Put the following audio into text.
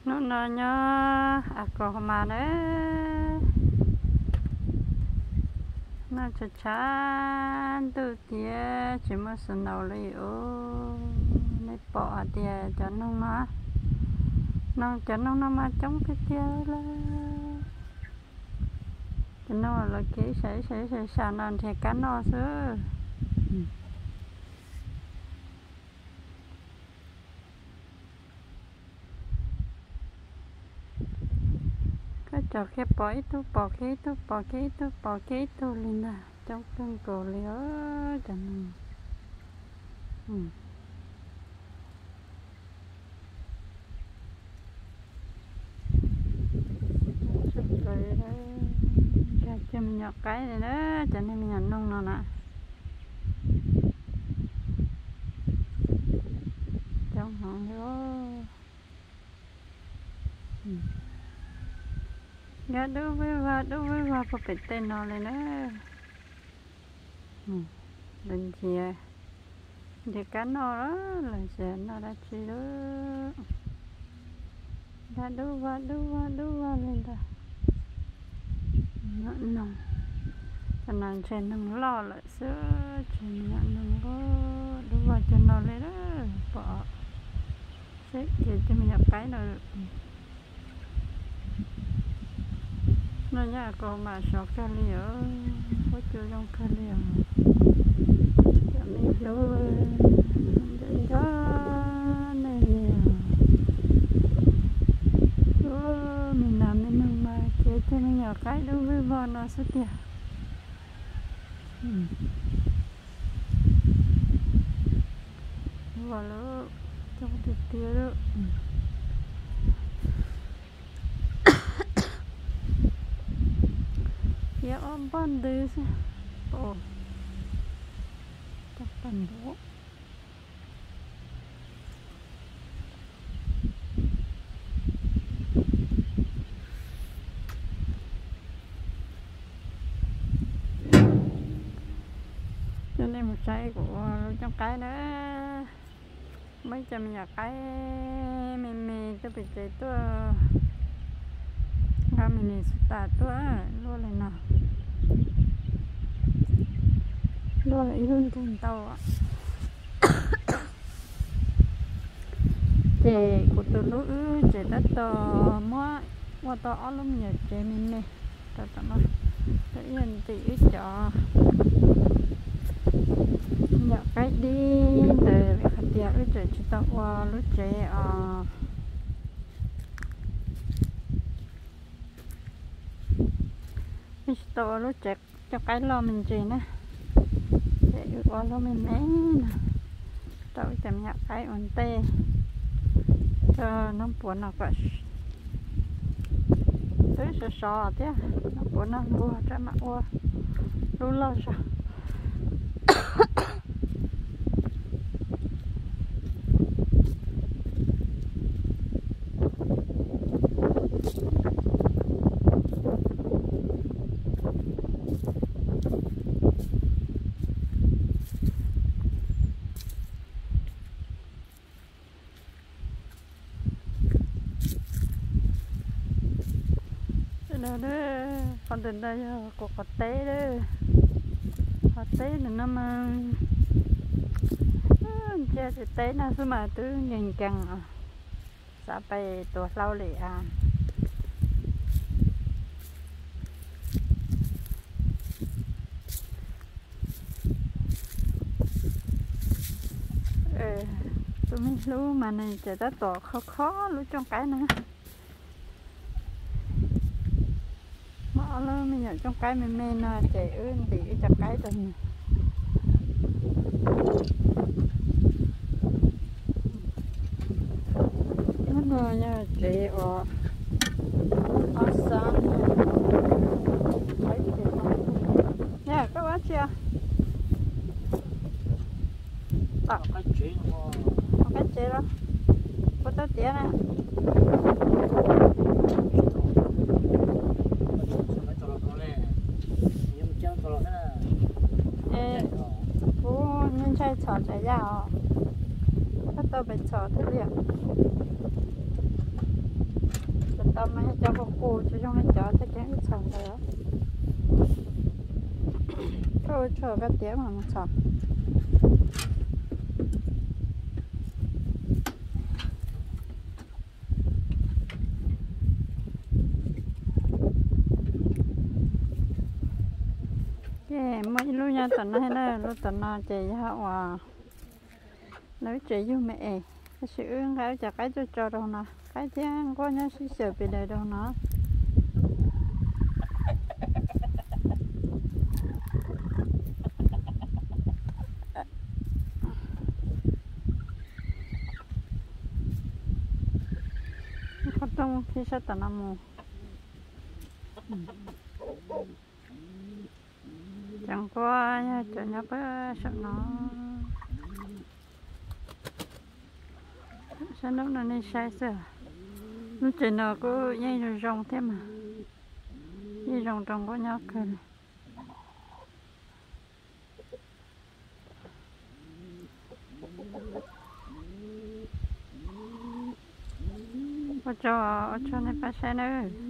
Hnub no nyob Oklahoma na, noj tshav tshav ntuj tiag tsis muaj snow li os. Nej pom hais tias cov noog no, noog, cov noog no mas coob tiag tiag lawm. Cov noog los kev ib sab ib sab ib sab ib sab no nrhiav kab noj xwb. Koj tsom kiag pom ib tug pom kiag ib tug pom kiag ib tug pom kiag ib tug li ntag, coob kawg nkaus li os cov noog. Tsis plaws li, nkag kiag me nyuam qaib li na, cov niag me nyuam noog no na. Coob heev li. Nkag dub vwj vag dub vwj vag puag pem tej no li na. Lawv nrhiav, nrhiav kab noj los sis noj dab tsi lawm. Nkag dub vag dub vag dub vag li ntag. Nyuam noog, cov no ntshe noog loj lawm xwb, tsis nyuam noog dub vag cuag no li lawm. Pom seb ces cov me nyuam qaib no. No nyob Oklahoma sov kawg li os, huab cua zoo kawg li os. Cov me hlub, nco nco nej li os. Ua me nas me noog mas ces cov me nyuam qaib dub vwj vog no xwb tiag. Vog lawm, coob tiag tiag lawm. Yog ob npog ntws xwb. Coob tag npaum. Coj nej mus saib kuv ua lub cooj qaib na. Muaj ib co me nyuam qaib me me tuaj pem tsev tuaj, nqa Minnesota tuaj luaj li no. Luaj ib lub nrig ntau. Ces kuv tus hlub wb tsev tab tom muab ua tau ob lub me nyuam tsev me me rau tom no, rau ib yam ntim wb cov me nyuam qaib dib ntawd vim hais tias wb tseem tsis tau ua lub tsev os. Wb tsis tau ua lub tsev cooj qaib loj me ntsis na, ces wb ua lub me me no rau wb cov me nyuam qaib ua ntej, rau noj puav no kom twb sov sov thiab, noj puav noj npuag rau mam ua lub loj zog. Qhov ntawm no yog kuv qhov teb, qhov teb ntawm no mas ntsia teb no xwb mas twb nkees nkees os. Xav pais tua hlaub li as. Tus me hlub mas nws tseem tab tom kho kho lub cooj qaib na. Muaj ob lub me nyuam cooj qaib me me no ces wb ntim wb cov qaib rau nws. Hnub no yog tsev uas ob xab. Yog koj ua tsi os? Tom qaib tsev los? Ua tau tiav na. Kuv ntshai txhom tsav yaj os. Koj tau pes txhom thiab li os. Qus qus tsis zoo li cov txhais tes wb txhom ntawd. Koj ua tshuaj koj tiav mas mus txhom. Ces muaj ib lub nyob tom no thiab na, lub tom no ces yog uas lawv tsev yug me es, tab sis wb nqa wb cov qaib tuaj tso rau no, qaib thiab nquab nyob sib xyaw pes daws rau no. Qhov rooj khi sab tom no mus. Cov nquab yog cov nyob pem saum no. Sab nraum no nej saib xwb. Lub tsev no kuj yeej zoo zoo thiab mas, yeej zoo rau nquab nyob kawg li. Ua tsaug, ua tsaug nej pab saib nawb.